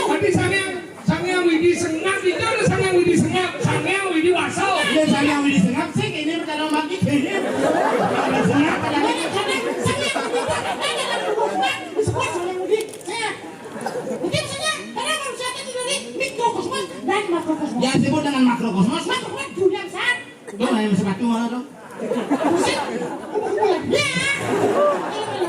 Tapi Sang Hyang, Sang Hyang Widi sengap, itu ada Sang Hyang Widi sengap, Sang Hyang Widi waso. Iya, Sang Hyang Widi sengap sih, ini pertama lagi kayaknya. Ada sengap, ada. Ini kadang Sang Hyang Widi itu ada dalam hubungan, disebut Sang Hyang Widi sengap. Mungkin saja, karena manusia itu dari mikrokosmos dan makrokosmos. Yang disebut dengan makrokosmos, makrokosmos dunia besar. Tuh, yang sepatu mana tuh? Musik, kumpul-kumpulan. Ya.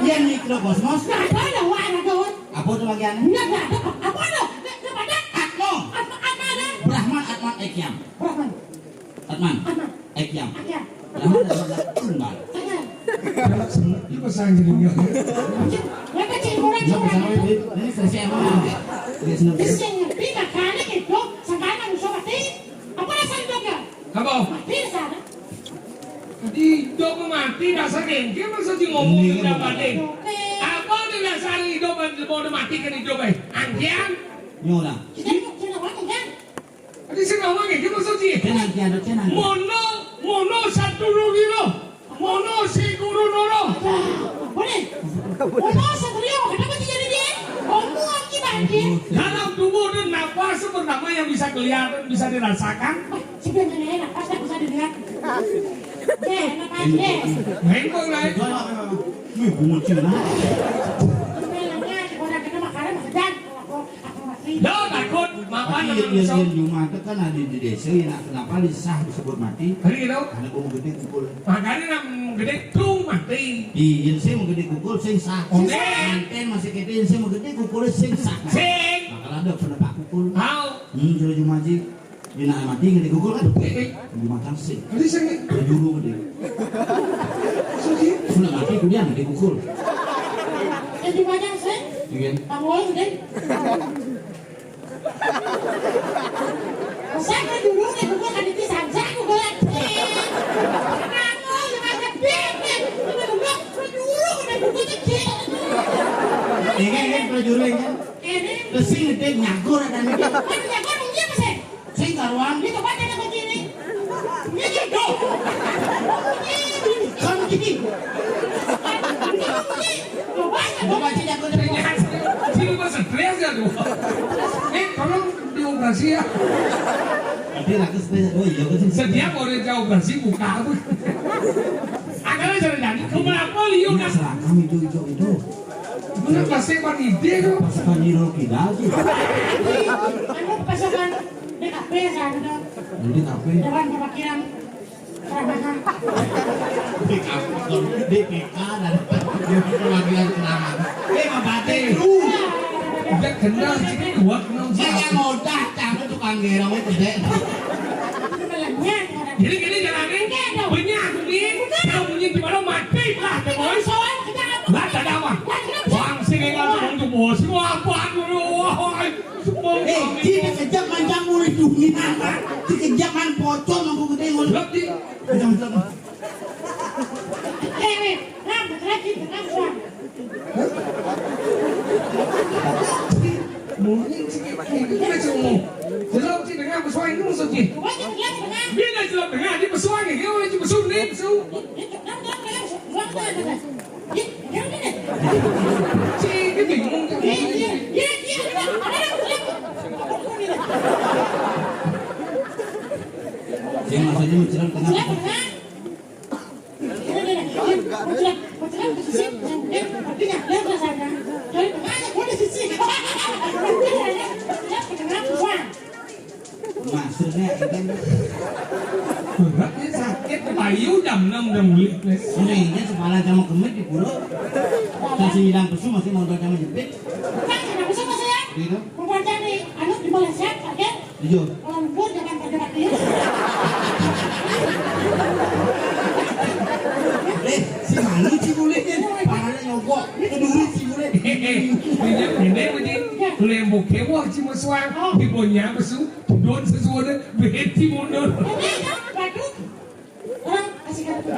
Yang mikrokosmos. Nggak ada, ada, wah, ada, kawan. Apa tuh bagiannya? Nggak, nggak ada. Apa tuh? Nggak, nggak ada. Atmo. Atmo, Atmo ada. Brahman, Atman, Ekyam. Brahman. Atman. Atman. Ekyam. Ekyam. Brahman, Atman, Tumbal. Ekyam. Anak seneng, ini bahasa Inggrisnya. Ya, kecil, murah, murah. Ini, ini versi apa? Dia seneng. Terus yang ngerti, makanya gitu, sampai manusia mati. Apa rasanya, Dok, ya? Apa? Mati sana. Di hidup mati dasar gengge, masa sih ngomong. Iya, kita mati. Apa nih dasar hidup, mau mati kan hidup, eh? Anjian? Nyola. Kita mau, kita mau, kan? Tadi sing ngomong gengge, masa sih? Tenang, Kian, tenang. Mono, mono satu loro. Mono sing guru loro. Boleh. Mono satrio, kenapa sih jadi dia? Ngomong lagi, Bang, dia. Dalam tubuh ada napas pertama yang bisa kelihatan, bisa dirasakan. Sebenarnya napas tak bisa dilihat. Ya, napas, ya. Main kok, Lai? Wih, bungut cina. Sebenarnya orang kita makanan sedang. Lo takut mapan. Tapi sama yang, yang, musuh. Yang jumate kan ada di desa, ya, nak, kenapa disah disebut mati? Hari gitu. Karena gua mau gede kumpul. Makanya nang gede tuh mati. Iya, saya mau gede kumpul, sing sah. Oke. Anten masih kete, saya mau gede kumpul, sing sah. Sing. Bakal ada penebak kumpul. Tahu. Hmm, sudah cuma aja. Bina mati gede kumpul kan? Eh, eh. Di mata sih. Tadi saya. Berjuru gede. Sudah mati kuliah gede kumpul. Eh, di mana sih? Iya. Kamu gede. Saya kan dulu nih, bukan kan itu saja, aku bilang, eh, kamu yang ada bebek, itu dulu, dulu udah buku kecil. Ini, ini, prajurit, ini. Ini. Terus sing gede nyagur ada nih. Kan nyagur mungkin apa sih? Sing karuan. Itu kan ada begini. Ini gitu. Ini, ini. Kan gini. Ini, ini. Coba aja, coba aja nyagur. Sini mah stres ya tuh. Eh, tolong dioperasi ya. Tapi lagi stres, oh iya, betul. Setiap orang yang operasi buka apa? Akalnya sudah jadi. Kenapa liu kan? Seragam itu, itu, itu. Bener pasti pan ide tuh. Pasukan Nyi Roro Kidal sih. Anu pasukan D K P sana. Nanti D K P. Dewan Perwakilan Keramahan. D K P, D P K dan Dewan Perwakilan Keramahan. Eh, Pak Bade, lu. Udah kenal sih, kuat kenal sih. Saya modal, jangan tukang Ngerongnya gede. Jadi gini, jangan ini. Banyak aku nih. Kalau bunyi di mana mati lah, teman. Lah, tak ada apa. Wang sing ngomong tuh bos. Wah, apa dulu? Wah, semua. Eh, kami. Ci, dikejap mancang mulai dunia. Dikejap man pocong aku gede ngono. Lebih. Kejam, kejam. Eh, eh, Ram, lagi, Ram, Ram. Mungkin sih, ini cuma jelas sih dengan pesuai ini maksudnya. Dia nggak jelas dengan dia pesuai ini, dia orang cuma pesuai ini, pesuai. Cik, dia bingung kan? Dia maksudnya menjelang tengah. Maksudnya, beratnya sakit, payu jam enam udah mulai. Ini kepala sama kemit di pura. Kasih bilang pesu masih mau sama jepit. Kan, kenapa sih, Mas, ya? Gitu. Pembaca nih, anu di Malaysia, pakai Iya. Ampun, jangan pakai mati. Eh, si malu si bule kan, palanya nyogok, keduri si bule. Ini, ini, ini, lembok kewah si meswang, di bonya besu, don sesuatu, beheti mundur. Ini, waduh. Orang kasih kata.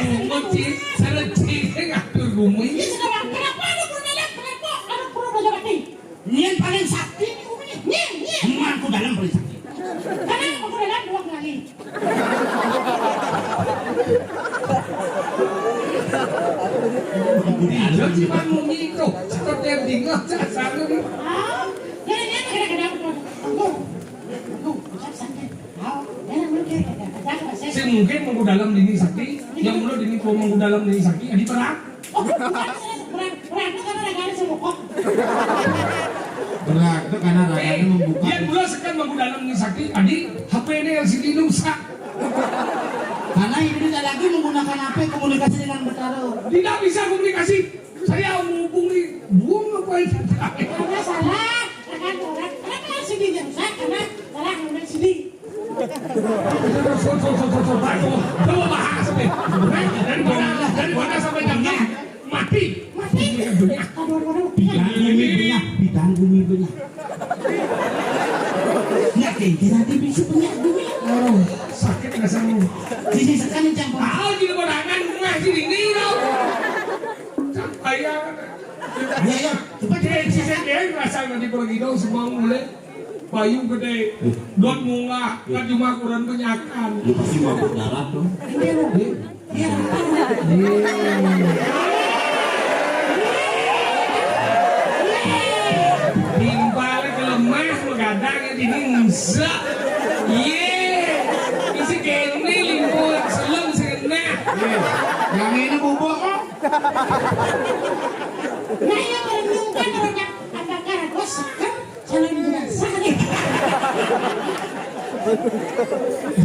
Bungut si, sana cek ngatur bumi. Ini sekarang, kenapa ada pernah lihat, kenapa ada pernah baca mati? Nyen paling sakti ni umi. Nyen, nyen. Mangku dalam paling sakti. Karena mangku dalam dua kali. Iya, cuma umi itu. Seperti yang dengar, saya selalu ni. Ah, ya, ya, ya, ya, ya, ya. Tuh, tuh, ucap sakit. Ah, ya, ya, ya, ya, ya, ya, ya. Sing mungkin mangku dalam dini sakti, yang mulu dini ko mangku dalam dini sakti, adi perang. Oh, bukan, bukan, bukan, bukan, bukan, bukan, bukan. Berat tu karena raganya membuka. Yang mula sekan mangku dalam ni sakti, adi H P ni L C D rusak. Karena ini tidak lagi menggunakan H P komunikasi dengan Betara. Tidak bisa komunikasi. Saya menghubungi buang apa itu? Karena salah, karena orang, karena L C D rusak, karena salah L C D. Coba bahas, daripada, daripada sampai jam enam, mati. Mati. Aduh, aduh, aduh. Bidang bumi punya, bidang bumi punya. Ya, kayak nanti bisa punya bumi. Aduh, sakit rasanya. Sisi sekali campur. Tahu di lebarangan rumah sini, ini, tau. Sampai ya. Ya, ya, cepat, cepat, cepat. Saya rasa nanti pergi dong, semua mulai. Bayu gede, dot munggah, kan cuma kurang banyakan. Lu pasti mabuk darat dong. Iya, iya. Timpal ke lemah, begadang ya, dini ngesak. Ye, isi kene, limbut, selem, sengenah. Yang ini bubuk kok. Nah, yang merenungkan orang apakah gue seger? Calon jenazah nih.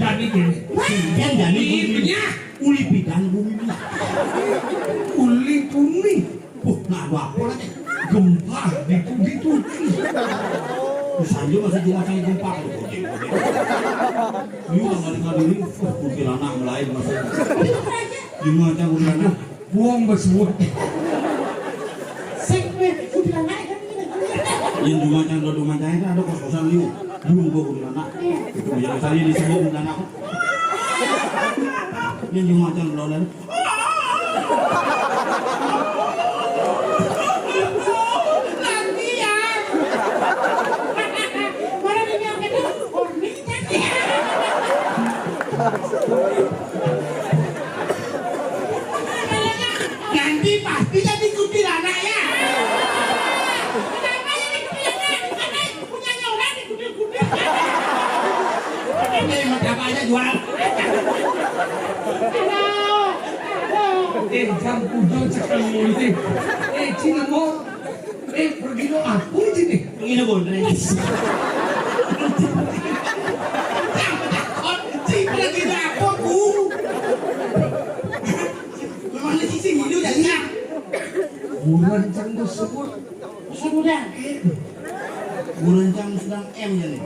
Jadi gini, yang jadi bumi punya. Uli bidang bumi punya. Uli bumi. Wah, nah, apa lagi? Gempa, ditu, ditu. Sanjo masih cuma saya gempa. Ini orang kali ini, kuntilanak mulai masuk. Gimana kuntilanak? Buang basuh. Sing, weh, kuntilanak kan ini. Yang cuma cang dodo mancang itu ada kos-kosan liu. Belum gua kuntilanak. Iya. Itu yang saya disebut kuntilanak. Yang cuma cang dodo. Nanti ya. Mana dia itu? Oh, ini. Nanti pasti jadi kuntilanak ya. Kenapa jadi kuntilanak? Karena punyanya orang dikutil-kutil. Ini mau siapa aja jual. Eh, jam kudu cekal multi. Eh, Cina mau. Eh, pergi lo apa ini? Pergi lo bondres. Pergi lo apa, Bu? Memang di sisi hidup jadinya. Bulan cang tersebut. Sudah. Urang cang sedang M ya nih.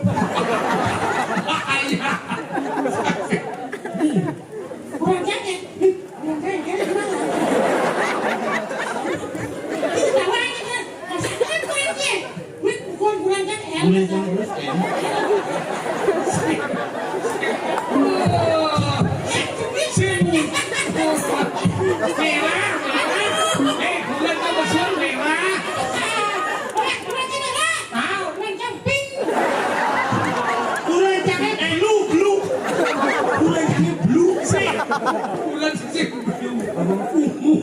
Kurang jangkit. Kurang jangkit. Ini tahu aja kan. Masa kan kurang jangkit. Wih, bukan kurang jangkit. Kurang jangkit terus M. Sibuk. Merah, merah. Eh, bulan ke mesum merah. Kurang jangkit. Hah? Urang cangkit, eh, lu, lu. Urang cangkit, lu, sih. Urang cangkit, lu. Abang, uh, uh.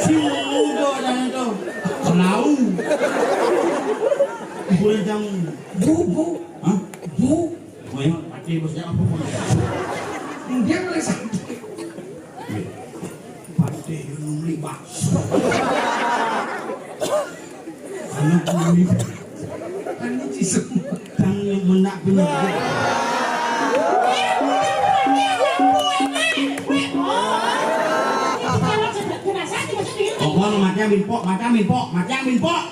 Si Ugo dan itu. Selau. Urang cang-, bu, bu. Hah? Bu. Oh, ya, mati bosnya apa? Dia mulai sakit. Pate Yunus beli bakso. Anak kami. Kan ini semua. Tang yang mendak benar. Obong, matiang, minpok, matiang, minpok, matiang, minpok.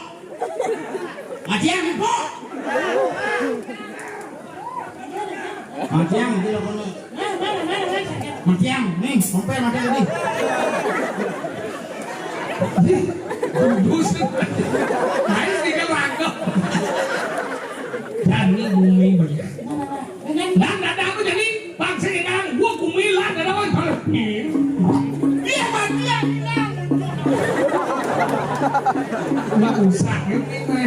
Matiang, minpok. Matiang, dia kono. Matiang, nih, kompor matiang nih. Bungkus. Ayo, tiga langkah. Jani bumi belian. Lah, ndak ada apa jadi. Bangsa Inang, gua kumilat, ada orang kalau, iya, mati ya, Inang. Nggak usah, ini mah.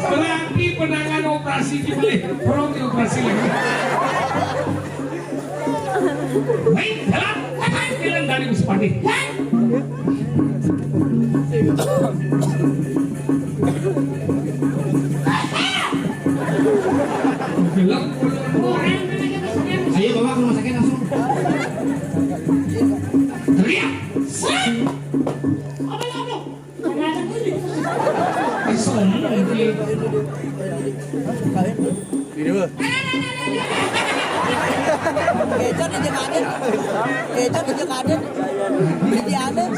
Berarti penangan operasi dibeli, perut operasi lagi. Baik, jalan. Jalan dari Gusti Patih. Jalan. Ayo, bawa ke rumah sakit langsung. Teriak. Apa, apa? Ini sombong, ini. Ini, Bu. Kejar di jengade. Kejar di jengade. Jadi aneh.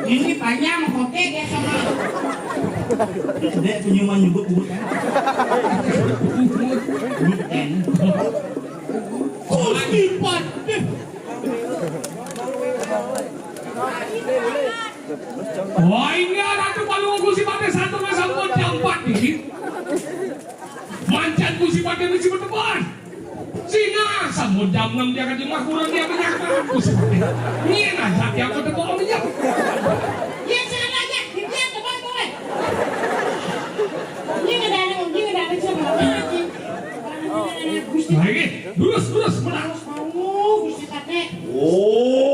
Ini panjang, oke, dia sama. Dek, senyuman nyebut, Bu, kan? Bu, kan? Oh, lipat. Wah, inggih Ratu Palungguh Gusti Patih sampun sampun jam empat dingin. Mancan Gusti Patih mesti berteman. Singa sampun jam enam dia ka jumah kurang dia menyangka Gusti Patih. Nyén aja dia berteman menyang. Iya, jangan aja. Dia teman boleh. Ini ada anak, ini ada anak siapa? Gusti. Lagi, lurus, lurus, menang. Gusti Patih. Oh.